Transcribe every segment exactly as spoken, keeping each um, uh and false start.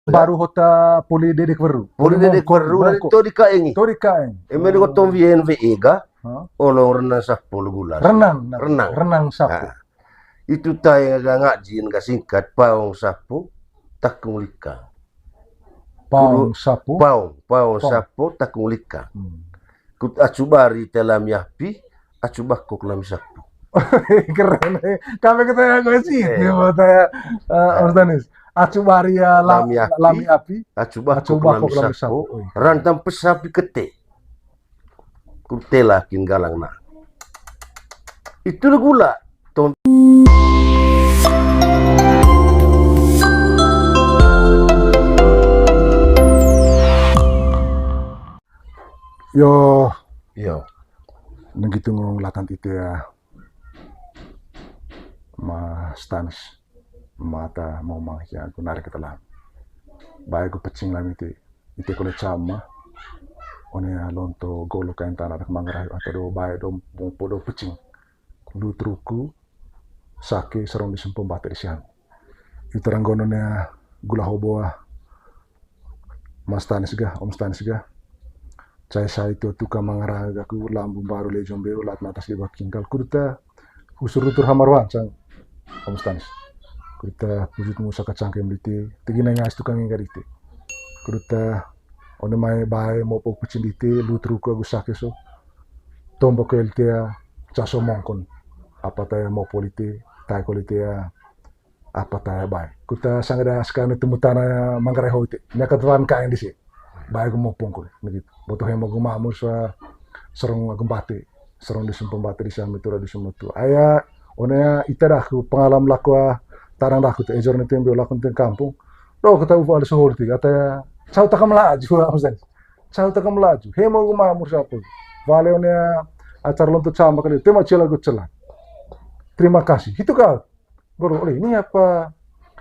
Baru hota poli dedek weru. Poli dedek weru, mongko, mongko. To dikaengi. To dikaeng. Eme deko tom wien we ega. Hah? Olong renang sapo le gula. Renang, nah, renang. Renang sapo. Nah. Itu tae ga ngajin ga singkat, paong sapo, takung likang. Paong sapo? Paong, paong sapo, takung likang. Hmm. Kut acu bari te lami api, acu bakok lami sapo. Keren, eh. Kami kita yang gosip, eh, ya, buat saya, eh, Om Stanis. Acu bari ya, la-, lami api, acu bakok lami sapo. Oh, iya. Rantang pesapi kete. Kutela kin galang na. Itu le gula. Tom. Yo. Yo. Nenggi tunggung latan tite ya. Mas Stanis. Mata momang sia ku nari ketelan. Bae ku pecing lami ti. Ite kole cama. One lonto golo kain tanah dak Manggarai atau do bae do mompo do pecing. Lut ruku, sake, sarong disempo mbate disi hami. Ita ranggono ne gula hobo ah. Mas Stanis ga, Om Stanis ga. Cai sai tu tukang Manggarai ga ku lambu mbaru le jombe ulat matas di bakingkal. Kudu ta husur tutur hamar wancang, Om Stanis. Kudu ta pujut musa kacangkem dite, tegi nanya tukang engga dite. Kudu ta one mai bae mompo pecing dite, lut ruku agu sake so. Tombo ke lite ya, caso mongkon. Apa tae mompo lite, tae ko lite ya, apa tae bae. Kuta sangada sekali temu tanah Manggarai hoi te. Nya katuan kain disi. Bae gu mopong ko, begitu. Boto hemo gu mamur sa sarong agu mbate. Sarong disempo mbate disi hami tura disempo tu. Aya, one ita daku pengalam laku ah, tarang daku te ejor ne tembe laku teng kampung. Do kata uva ale sohor ti, kata ya, cau taka melaju, maksudnya. Cau taka melaju. Hemo gu mamur sapo. Vale one acara lonto cama kali, tema cila gu cela. Terima kasih. Itu kau. Baru, oleh ini apa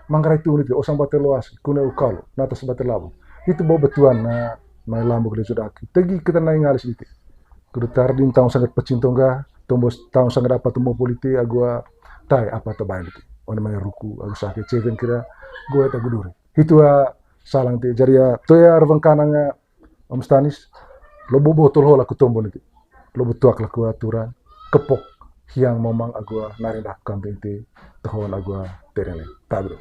Manggarai tu ni, osang bate loas, kune ukal, natas bate labu. Itu bau betuan na, mai lambu gede sudaki. Tegi kita nai ngalis dite. Kudu tar di taung sangat pecing tongga, tombos taung sangat apa tombo polite, agua tai apa tabain dite. One mai ruku, agu sake ceweng kira, gue tak guduri. Itu ah, salang te, jari ya, to ya reveng kanang ah, Om Stanis, lobo botol ho laku tombo niti. Lobo tuak laku aturan, kepok, hiang momang agu ah, nari dak kambing te, tohon agu ah, terene. Ta bro.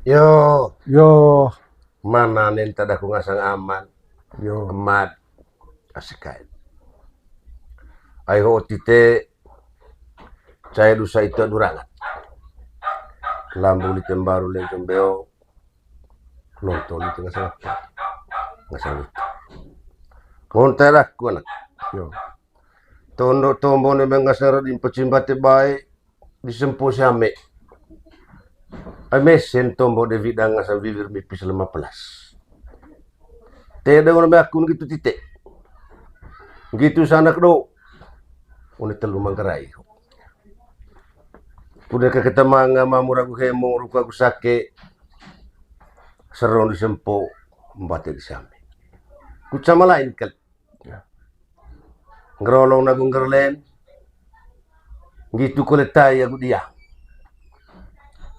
Yo. Yo. Mana nen tada ku ngasang aman. Yo. Amat. Asik kain. Ai ho tite, cai dusa itu durangat. Lambu lite mbaru le jombe o. Lonto lite ngasang apa? Ngasang lite. Ngontai dak ku anak. Yo. Tondo tombo ne mengasang redim pecing bate bae. Disempo si ame. Ai mesen tombo de widang ngasang wiwir mipis lima belas. Te de ono me aku ngitu tite. Ngitu sanak do. One telu Manggarai. Kuda ke keta manga mamur agu hemo, ruku agu sake. Sarong disempo mbate disi ame. Ku cama lain kali. Ya. Ngerolong na agu ngerlen. Ngitu kole tai agu dia.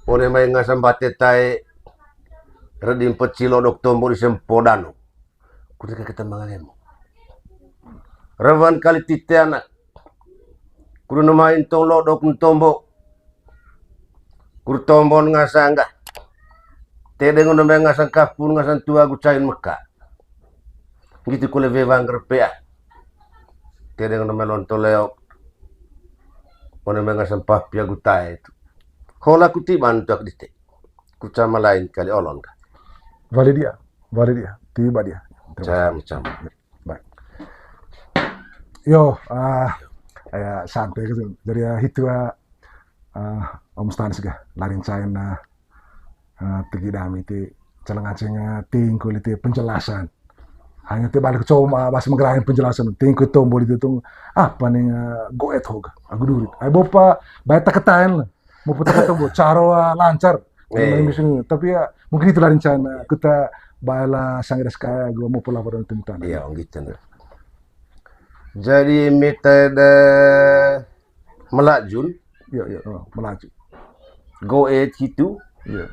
One mai ngasang bate tai. Redim pecing lodok tombo disempo dano. Kuda ke keta manga hemo. Rewan kali tite anak. Kudu ne mai ntong lodok ntombo. Kudu tombon ngasang ga. Tedeng one mai ngasang kapun ngasang tua gu cain meka. Ngitu kole wewang gerpea. Tedeng one mai lonto leok. One mai ngasang papi agu tae tu. Hola ku tiban tuak dite. Ku cama lain kali olon ka. Wali dia, wali dia, tiba dia. Cam, cam. Baik. Yo, ah, ya, santai gitu. Jadi ya, itu, ah, ah, Om Stanis ga, larin cain, ah, ah, tegi dami ti, caleng aceng, ah, tingkul itu penjelasan. Hanya ti balik cuma, bahasa Manggarai penjelasan, tingkul tombol itu tuh, apa nih, ah, goet hoga, agu durit. Ayo, bopa, baik tak ketain lah. Mau putar kata buat caro, ah, lancar. Eh. Main di sini. Tapi ya, mungkin itulah rencana. Kita baiklah, sanggedas kaya, gua mau pulang pada tim tanah. Iya, gitu, nah. Jadi, mita de melajun, Iya, iya, oh, melaju. Goet hitu. Iya.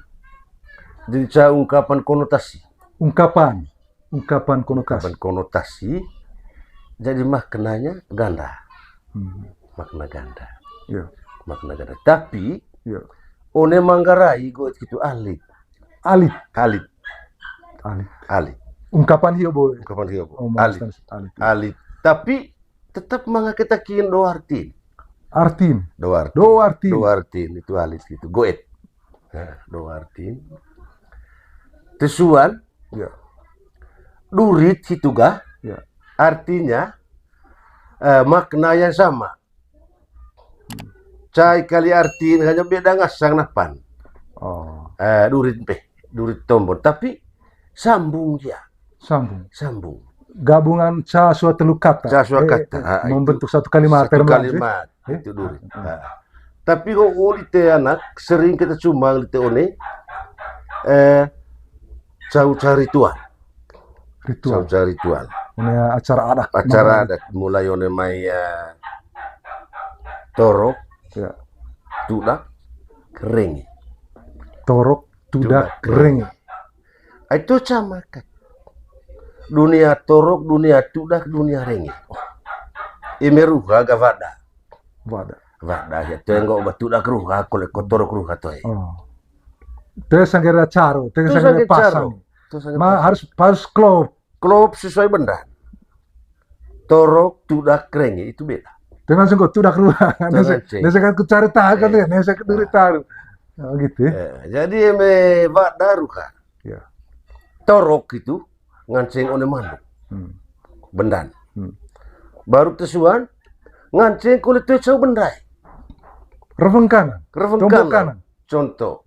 Jadi ca ungkapan konotasi. Ungkapan, ungkapan konotasi. Ungkapan konotasi. Jadi maknanya ganda. Hmm. Makna ganda. Iya. Makna ganda. Tapi, iya, one Manggarai goet hitu alit. Alit. Alit. Alit. Alit. Ungkapan hio, Bo. Ungkapan hio, Bo. Oh, alit. Alit. Alit. Tapi tetap mangaketakin do artin. Artin. Do artin. Do artin. Do artin itu alit gitu. Goet. Nah, do artin. Tesuan. Ya. Durit itu ga. Ya. Artinya, eh, makna yang sama. Cai kali artin hanya beda ngasang napan. Oh. Eh, durit pe. Durit tombon. Tapi sambung ya. Sambung. Sambung. Gabungan ca sua telu kata. Ca sua kata. Eh, eh, ah, membentuk itu satu kalimat. Satu kalimat. Eh? Itu durit. Ah, ah. Ah. Tapi kok lite anak sering kita cuma lite one, eh, cau-cau ritual. Ritual. Cau-cau ritual. One acara adat. Acara adat mulai one mai, eh, torok, ya, tudak, renge. Torok, tudak, tudak, renge. Ai, tu camakan. Dunia torok, dunia tudak, dunia renge. Eme ruha ga wada. Wada. Wada ya, tu enggo batudak ruha, kole ko torok ruha tu ai. Oh. Tu sangge'ra caro, tu sangge'ra pasang. Tu sangge'ra pasang. Ma, harus, harus klop. Klop sesuai bendan. Torok, tudak, renge itu beda. Dengan sengko tudak ruha. Nese kan ku cari tahu kan ya, nese kan duri tahu. Oh, gitu ya. Eh, jadi eme wada ruha. Ya. Torok itu nganceng one manuk. Hmm. Bendan. Hmm. Baru tesuan nganceng kole toe cau bendai. Reweng kanan. Reweng kanan. Contoh,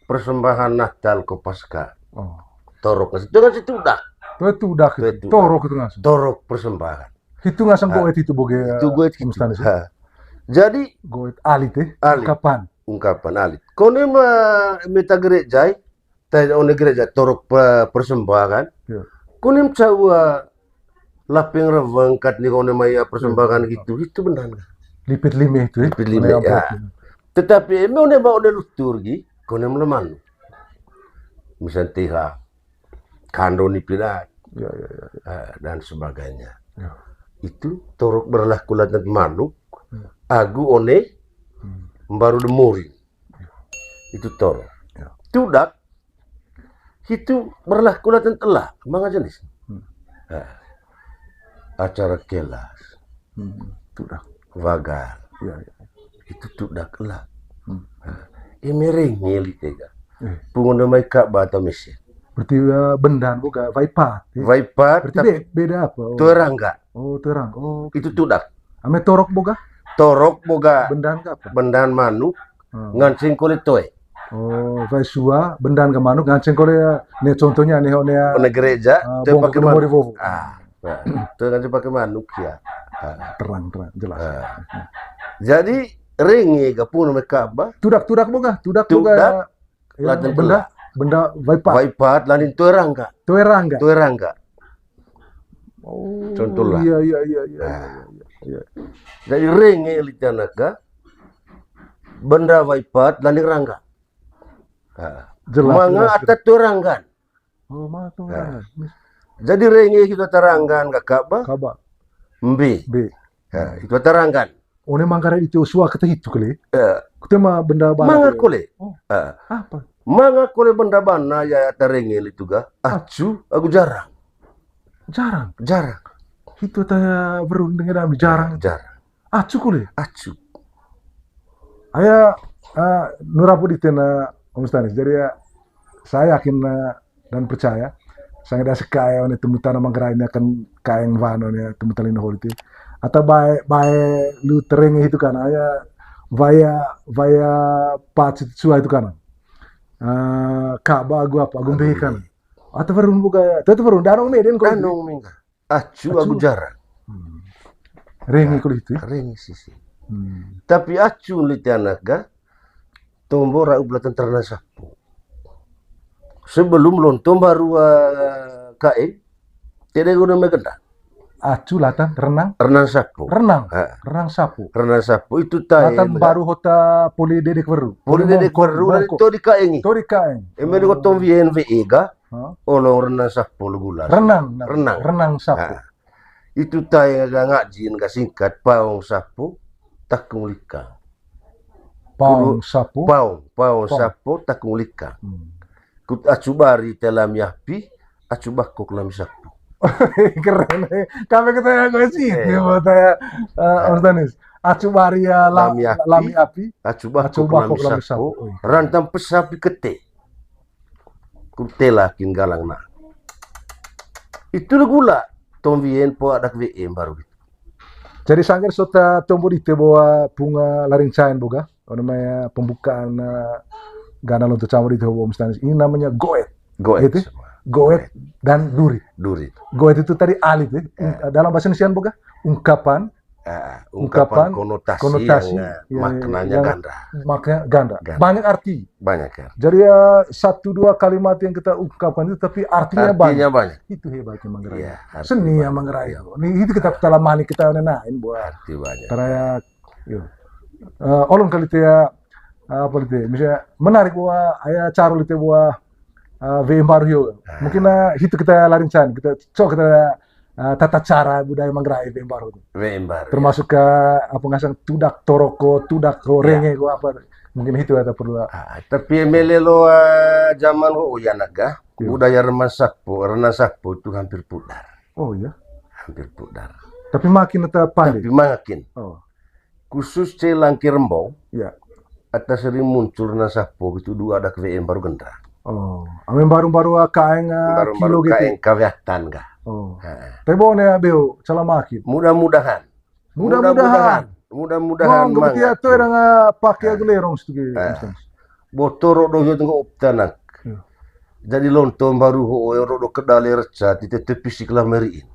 persembahan Natal ko Paskah. Oh. Torok ngasih. Itu ngasih tudak. Itu tudak. Itu tudak. Torok itu ngasih. Torok persembahan. Itu ngasih goet itu boge. Itu goet itu. Ha. Jadi goet alit, eh. Alit. Ungkapan. Ungkapan alit. Kone ma meta gereja, eh. Tanya one gereja torok pe-, persembahan. Ya. Kone ma cau, eh, lapeng reweng kat ni kone mai, eh, persembahan gitu. Itu bendan. Lipit lime itu, eh. Lipit lime, ya. Tetapi eme one ba one lutur gi, kone ma lemanu. Misal tiha, kando ni pilat, ya, ya, ya, ya, eh, dan sebagainya. Ya. Itu torok berlaku lanjut manuk, hmm, agu one, hmm, mbaru demori. Itu torok. Ya. Tudak, itu berlaku lanjut ela, manga jenis. Hmm. Nah, acara kelas. Hmm. Tudak. Wagal. Ya, ya. Itu tudak ela. Hmm. Nah, eme renge lite ga. Eh. Pungun mai Ka'bah atau mesjid. Berarti, eh, bendan boga, waipat, ya? Waipat, berarti tapi be-, beda apa? Oh. Toe rangga. Oh, toe rangga. Oh, itu tudak. Eme torok boga? Torok boga. Bendan ga apa? Bendan manuk, hmm, nganceng kole toe. Oh, wai sua, bendan ga manuk, nganceng kole, ya. Nih contohnya nih, oh, nih, ya. One gereja, ah, toe pake manuk. Ah, nah, toe nganceng pake manuk ya. Ah. Terang, terang, jelas. Ah. Jadi renge ga pungun mai Ka'bah. Tudak, tudak boga, tudak boga. Tudak. Ya, lanjut benda, benda waipat. Waipat, lanin toe rangga. Toe rangga. Toe rangga. Oh, contohlah. Iya, iya, iya, iya, nah, iya, iya. Jadi renge lite anak ga, benda waipat, lanin rangga. Nah. Jelas, manga jelas, ata jelas. Toe ranggan. Oh, manga toe ranggan. Nah. Jadi renge itu ata ranggan ga Ka'bah. Ka'bah. Mbe. Mbe. Nah, itu ata ranggan. One Manggarai itu sua kata hitu kali. Eh. Kute ma benda bana manga kole. Oh. Eh. Apa? Manga kole benda bana ya ata renge itu ga. Acu, agu jarang. Jarang? Jarang. Itu ata weru dengan ami jarang. Jarang. Acu kole. Acu. Aya, eh, nurapu di tena Om Stanis. Jadi ya, saya yakin, eh, dan percaya, sanga da seka ya, one temutan Manggarai ini akan kaeng wano ya, temutan lino holi ti. Ata bae, bae lutur renge itu kan, aya, waya, waya pat sua itu kan. Eh, Ka'bah agu apa, agu mbe kan. Ata weru boga, ata weru danong ne den ko. Danong mingga. Acu agu jarang. Hmm. Renge kole itu. Renge sisi. Hmm. Tapi acu lite anak ga, tombo ra'u bela tentara na sapu. Sebelum lontong baru, eh, K M, tidak guna megenda. Acu latan renang. Renang sapo. Renang. Ha. Renang sapo. Renang sapo itu tae. Latan baru hota poli dedek weru. Poli dedek weru, mongko, mongko. Todi kaeng. Todi kaeng. Eme ko tong wien we ga. Ha? Olong renang sapo lu gula. Renang, renang. Renang sapo. Ha. Itu tae ga ngajin ga singkat paong sapo takung lika. Paong sapo? Paong, paong sapo takung lika. Hmm. Kut acu bari te lami api, acu bakok lami sapo. Keren, eh. Kami kata ya, gue sih, eh, ini mau tanya, eh, Om Stanis. Acu bari ya la-, lami api, lami api, acu bakok lami sapo. Oh, iya. Rantang pesapi kete. Kutela kin galang na. Itu le gula. Tong wien po adak we em baru gitu. Jadi sanggar sota tombo dite bawa punga laring cain boga. Namanya pembukaan, eh, gana lonto campur itu Om Stanis. Ini namanya goet. Goet. Gitu. Goet dan durit. Durit. Goet itu tadi alit, ya. Eh. Dalam bahasa Indonesia boga ungkapan. Ah, ungkapan, ungkapan konotasi, konotasi yang, eh, yang maknanya yang ganda. Maknanya ganda. Ganda. Banyak arti. Banyak arti. Jadi, eh, satu dua kalimat yang kita ungkapkan itu, tapi artinya banyak. Artinya banyak. Itu hebatnya Manggarai. Iya, arti banyak. Seni ya Manggarai. Iya. Ini itu kita telah mani kita nenain buat. Arti banyak. Karena, yo. Eh, olong kali itu ya, eh, apa itu ya? Misalnya menarik buat aya carul itu buat, eh, we em baru yo. Ah. Mungkin, eh, itu kita larin can, kita coba kita, eh, tata cara budaya Manggarai we em baru. We em baru, ya. Termasuk ke apa ngasang tudak toroko, tudak ko, ya, renge ko apa. Mungkin itu ada perlu. Ah, tapi melelo, eh, zaman ko uya naga, ya, budaya renang sapo, renang sapo itu hampir pudar. Oh, iya? Hampir pudar. Tapi makin tetap pandai. Tapi makin. Oh. Khusus ce Langke Rembong, ya, ata sering muncul renang sapo gitu, dua adak we em baru gendra. Oh, ame baru-baru, ah, kaeng, ah, baru-baru kilo gitu. Kaeng kawiatan ga. Oh. Heeh. Tapi bo ne beo, salah makin. Mudah-mudahan. Mudah-mudahan. Mudah-mudahan. Mudah-mudahan. Ngong kebetia mangga. Tuh orang, ah, pakai, ah, gelerong setuju. Ah. Botoro do yo tengok optanak. Ya. Jadi lontong baru ho, oro do kedale reca, tite fisik lah meriin.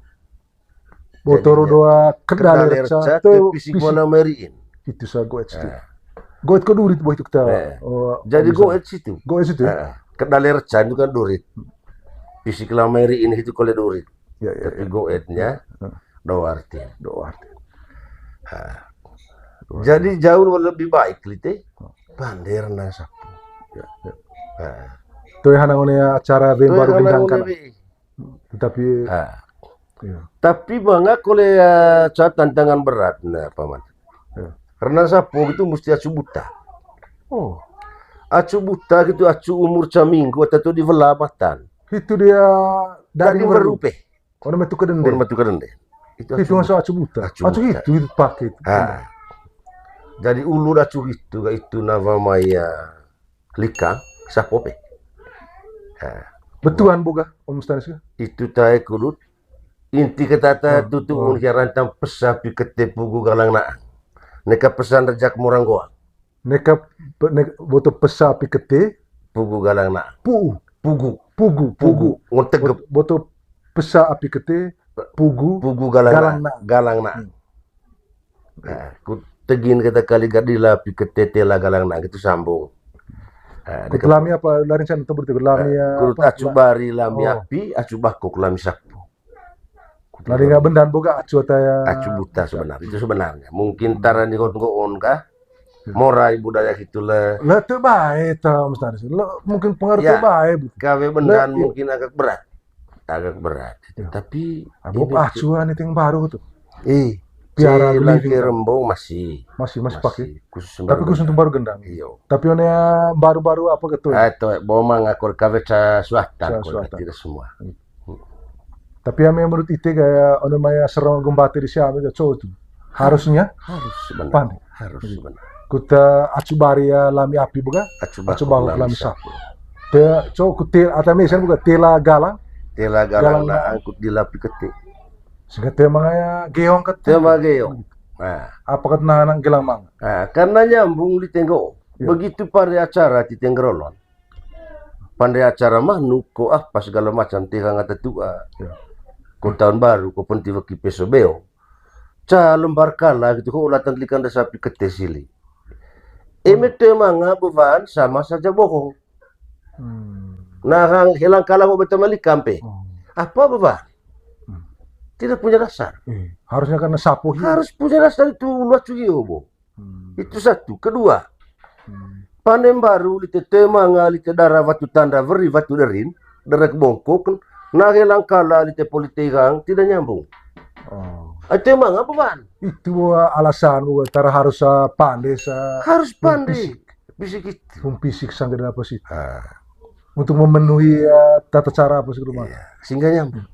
Botoro doa kedale reca, te fisik mana meriin. Itu sa goet situ. Eh. Goet ko durit boh itu kita. Eh. Oh, jadi bisa. Goet situ. Goet situ, ya? Eh, kedale reca itu kan durit. Fisik lama meriin itu kole durit. Ya, ya, tapi ya, goetnya, eh, do arti. Do arti. Ha. Jadi jauh lebih baik lite. Pandai renang sapo. Ya, ya. Ha. Tuh ya, hanang one acara we em baru gendang kan. Tapi, ah, iya. Tapi manga kole, eh, ca tantangan berat, nah, Paman. Iya. Karena sapo gitu mesti acu buta. Oh. Acu buta gitu, acu umur caminggu atau tuh di welamatan. Itu dia dari weru. Weru pe. Orang metu kedende. Orang metu kedende. Itu acu buta. Itu masuk acu buta. Acu buta. Acu itu, itu pakai itu. Ah. Jadi ulu acu itu, itu nama maya lika, sapo pe. Ha. Betuan boga, Om Stanis ka? Itu tae kudut. Inti kata ta tutu, oh, mun kia rantang pesa pi kete pugu galang naang. Neka pesan rejak murang goang. Neka pe-, ne-, boto pesa pi kete. Pugu galang naang. Pugu. Pugu. Pugu, pugu. Ngon tegep. Bot-, boto pesa api kete, pugu, pugu galang naang. Galang naang. Hmm. Nah, ku tegin kata kali gak dilapi ke tete la galang na gitu sambung. Nah, kut lami apa larin sana tebur tebur lami ya, kut apa? Acu bari lami api, acu bakok lami sapu. Lari nggak bendan boga acu atau ya? Acu buta sebenarnya, itu sebenarnya. Mungkin tara ni ngon ngon kah? Hmm. Morai budaya gitu le. Le tu bae ta, Om Stanis. Le mungkin pengaruh tu bae. Kawe bendan mungkin agak berat. Agak berat. Ya. Tapi abu ini acu ani ting baru tu. Eh, piara beli Langke Rembong masih. Masih, masih pakai. Khusus. Tapi khusus untuk baru gendang. Iyo. Tapi one baru-baru apa gitu? Ah, itu, bawa mang akor kawe ca suatan, suatan. Tidak semua. Hmm. Tapi yang menurut ite kayak ono maya serong gembate di siapa itu cowok tu. Harusnya? Harus sebenarnya. Pandai. Harus sebenarnya. Kuta acu bari ya lami api boga, acu bakok lami sapu. Te, cowok kutil, atau misalnya boga tela galang. Tela galang na angkut dilapi kete. Sehingga tema ya geong kete. Tema geong. Nah. Apa kata anak gelang mang? Nah, karena nyambung di tenggo. Ya. Begitu pada acara di Tenggerolon. Pandai acara manuk, ko apa segala macam, teh kangata tua. Ya. Ko tahun baru, ko penti weki peso beo. Ca lembar kala gitu, ko latan likan da sapi kete sili. Eme te manga beban sama saja bohong. Hmm. Nah, hang helang kala ko beta malikan pe. Oh. Apa beban? Hmm. Tidak punya dasar. Harusnya karena sapo hi. Harus punya dasar itu ulu acu gio bo. Itu satu. Kedua, panembaru lite toe manga lite dara watu tanda weri watu derin, dara kebongkok, nage langkala lite politik hang tidak nyambung. Oh. Ai toe manga beban. Itu alasan tara harus pande sa Harus pande. Fisik itu. Fisik sangga apa sih? Untuk memenuhi tata cara apa sih rumah? Sehingga nyambung.